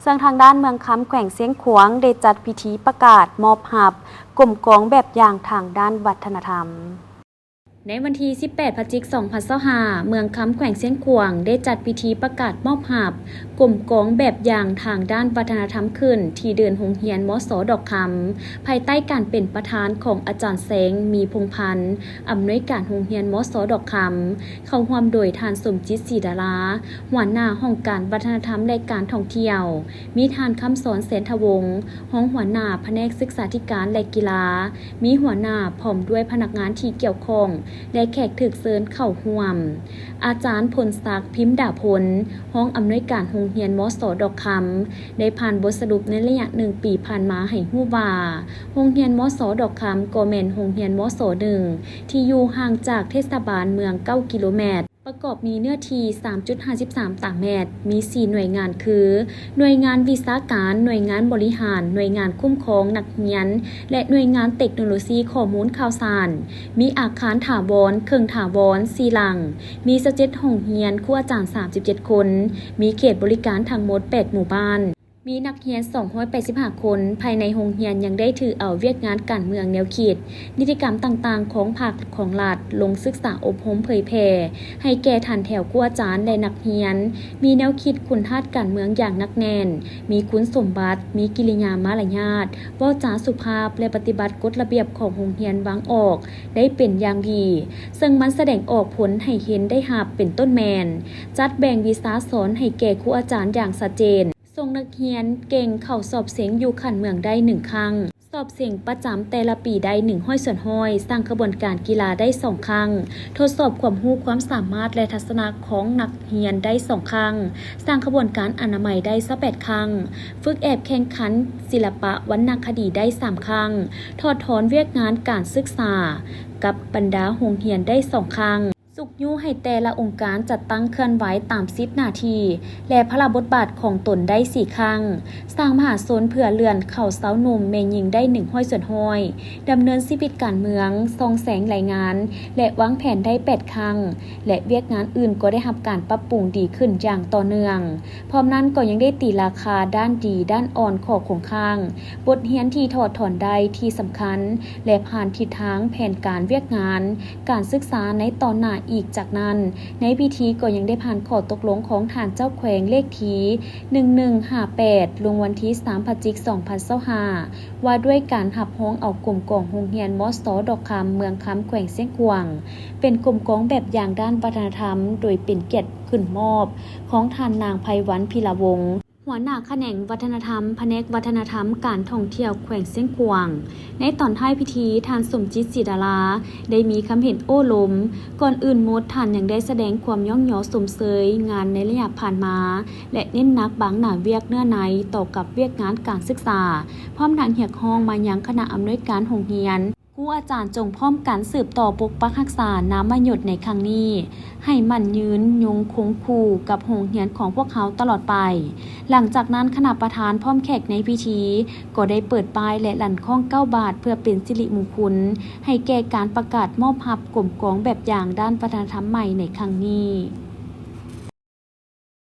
ເຊິ່ງທາງດ້ານເມືອງຄຳ ແຂວງຊຽງຂວາງ ໄດ້ຈັດພິທີປະກາດມອບຮັບກົມກອງແບບຢ່າງທາງດ້ານວັດທະນະທຳ. ໃນວັນທີສິບແປດ ພະຈິກ ສອງພັນຊາວຫ້າ ເມືອງຄຳ ແຂວງຊຽງຂວາງ ໄດ້ຈັດພິທີປະກາດມອບຮັບກົມກອງແບບຢ່າງທາງດ້ານວັດທະນະທຳຂຶ້ນ ທີ່ເດີ່ນໂຮງຮຽນ ມສ ດອກຄຳ ພາຍໃຕ້ການເປັນປະທານຂອງອາຈານ ແສງ ມີພົງພັນ ອຳນວຍການໂຮງຮຽນ ມສ ດອກຄຳ, ເຂົ້າຮ່ວມໂດຍທ່ານ ສົມຈິດ ສີດາລາ ຫົວໜ້າຫ້ອງການວັດທະນະທຳ ແລະ ການທ່ອງທ່ຽວ, ມີທ່ານ ຄຳສອນ ແສນທະວົງ ຮອງຫົວໜ້າພະແນກສຶກສາທິການ ແລະ ກິລາ, ມີຫົວໜ້າພ້ອມດ້ວຍພະນັກງານທີ່ກ່ຽວຂ້ອງ ແລະ ແຂກຖືກເຊີນເຂົ້າຮ່ວມ. ອາຈານ ພົນສັກ ພິມດາພົນ ຮອງອຳນວຍການໂຮງຮຽນ ມສ ດອກຄຳ ໄດ້ຜ່ານບົດສະຫຼຸບໃນໄລຍະໜຶ່ງປີຜ່ານມາໃຫ້ຮູ້ວ່າ ໂຮງຮຽນ ມສ ດອກຄຳ ກໍແມ່ນໂຮງຮຽນ ມສ ໜຶ່ງ ທີ່ຢູ່ຫ່າງຈາກເທດສະບານເມືອງເກົ້າກິໂລແມັດ, ປະກອບມີເນື້ອທີ່ສາມຈຸດຫ້າສິບສາມຕາແມັດ, ມີສີ່ໜ່ວຍງານຄື ໜ່ວຍງານວິຊາການ, ໜ່ວຍງານບໍລິຫານ, ໜ່ວຍງານຄຸ້ມຄອງນັກຮຽນ ແລະ ໜ່ວຍງານເຕັກໂນໂລຊີຂໍ້ມູນຂ່າວສານ. ມີອາຄານຖາວອນ, ເຄິ່ງຖາວອນ ສີ່ຫຼັງ, ມີຊາວເຈັດຫ້ອງຮຽນ, ຄູອາຈານສາມສິບເຈັດຄົນ, ມີເຂດບໍລິການທັງໝົດແປດໝູ່ບ້ານ. ມີນັກຮຽນສອງຮ້ອຍແປດສິບຫ້າຄົນ. ພາຍໃນໂຮງຮຽນຍັງໄດ້ຖືເອົາວຽກງານການເມືອງ, ແນວຄິດ, ນິຕິກຳຕ່າງໆຂອງພັກ, ຂອງລັດ ລົງສຶກສາອົບຮົມເຜີຍແຜ່ໃຫ້ແກ່ຖັນແຖວຄູອາຈານ ແລະ ນັກຮຽນ, ມີແນວຄິດຂຸນທາດການເມືອງຢ່າງໜັກແໜ້ນ, ມີຄຸນສົມບັດ, ມີກິລິຍາມາລະຍາດ, ເວົ້າຈາສຸພາບ ແລະ ປະຕິບັດກົດລະບຽບຂອງໂຮງຮຽນວາງອອກໄດ້ເປັນຢ່າງດີ, ເຊິ່ງມັນສະແດງອອກຜົນໃຫ້ເຫັນໄດ້ຮັບ ເປັນຕົ້ນແມ່ນ ຈັດແບ່ງວິຊາສອນໃຫ້ແກ່ຄູອາຈານຢ່າງຊັດເຈນ. ສົ່ງນັກຮຽນເກັ່ງເຂົ້າສອບເສັງຢູ່ຂັ້ນເມືອງໄດ້ໜຶ່ງຄັ້ງ, ສອບເສັງປະຈຳແຕ່ລະປີໄດ້ໜຶ່ງຮ້ອຍສ່ວນຮ້ອຍ, ສ້າງຂະບວນການກິລາໄດ້ສອງຄັ້ງ, ທົດສອບຄວາມຮູ້ຄວາມສາມາດ ແລະ ທັດສະນະຂອງນັກຮຽນໄດ້ສອງຄັ້ງ, ສ້າງຂະບວນການອະນາໄມໄດ້ຊາວແປດຄັ້ງ, ຝຶກແອບແຂ່ງຂັນສິລະປະວັນນະຄະດີໄດ້ສາມຄັ້ງ, ຖອດຖອນວຽກງານການສຶກສາກັບບັນດາໂຮງຮຽນໄດ້ສອງຄັ້ງ. ຊຸກຍູ້ໃຫ້ແຕ່ລະອົງການຈັດຕັ້ງເຄື່ອນໄຫວຕາມສິດໜ້າທີ່ ແລະ ພາລະບົດບາດຂອງຕົນໄດ້ສີ່ຄັ້ງ, ສ້າງມະຫາຊົນເພື່ອເລື່ອນເຂົ້າຊາວໜຸ່ມແມ່ຍິງໄດ້ໜຶ່ງຮ້ອຍສ່ວນຮ້ອຍ, ດຳເນີນຊີວິດການເມືອງ, ສ່ອງແສງລາຍງານ ແລະ ວາງແຜນໄດ້ແປດຄັ້ງ ແລະ ວຽກງານອື່ນກໍໄດ້ຮັບການປັບປຸງດີຂຶ້ນຢ່າງຕໍ່ເນື່ອງ. ພ້ອມນັ້ນກໍຍັງໄດ້ຕີລາຄາດ້ານດີດ້ານອ່ອນ ຂໍ້ຄົງຄ້າງ, ບົດຮຽນທີ່ຖອດຖອນໄດ້ທີ່ສຳຄັນ ແລະ ຜ່ານທິດທາງແຜນການວຽກງານ ການສຶກສາໃນຕອນໜ້າ. ອີກຈາກນັ້ນ, ໃນພິທີກໍຍັງໄດ້ຜ່ານຂໍ້ຕົກລົງຂອງທ່ານເຈົ້າແຂວງເລກທີໜຶ່ງໜຶ່ງຫ້າແປດ ລົງວັນທີສາມ ພະຈິກ ສອງພັນຊາວຫ້າ ວ່າດ້ວຍການຮັບຮອງເອົາກົມກອງໂຮງຮຽນ ມສ ດອກຄຳ ເມືອງຄຳ ແຂວງຊຽງຂວາງ ເປັນກົມກອງແບບຢ່າງດ້ານວັດທະນະທຳ ໂດຍເປັນກຽດຂຶ້ນມອບຂອງທ່ານນາງ ໄພວັນ ພິລະວົງ ຫົວໜ້າຂະແໜງວັດທະນະທຳ ພະແນກວັດທະນະທຳການທ່ອງທ່ຽວແຂວງຊຽງຂວາງ. ໃນຕອນທ້າຍພິທີ, ທ່ານ ສົມຈິດ ສີດາລາ ໄດ້ມີຄຳເຫັນໂອ້ລົມ. ກ່ອນອື່ນໝົດ, ທ່ານຍັງໄດ້ສະແດງຄວາມຍ້ອງຍໍຊົມເຊີຍງານໃນໄລຍະຜ່ານມາ ແລະ ເນັ້ນໜັກບາງໜ້າວຽກເນື້ອໃນຕໍ່ກັບວຽກງານການສຶກສາ, ພ້ອມທັງຮຽກຮ້ອງມາຍັງຄະນະອຳນວຍການໂຮງຮຽນ, ຄູອາຈານຈົ່ງພ້ອມກັນສືບຕໍ່ປົກປັກຮັກສານາມະຍົດໃນຄັ້ງນີ້ ໃຫ້ໝັ້ນຍືນຍົງຄົງຄູ່ກັບໂຮງຮຽນຂອງພວກເຮົາຕະຫຼອດໄປ. ຫຼັງຈາກນັ້ນ, ຄະນະປະທານພ້ອມແຂກໃນພິທີກໍໄດ້ເປີດປ້າຍ ແລະ ລັ່ນຄ້ອງເກົ້າບາດ ເພື່ອເປັນສິລິມຸງຄຸນໃຫ້ແກ່ການປະກາດມອບຮັບກົມກອງແບບຢ່າງດ້ານວັດທະນະທຳໃໝ່ໃນຄັ້ງນີ້.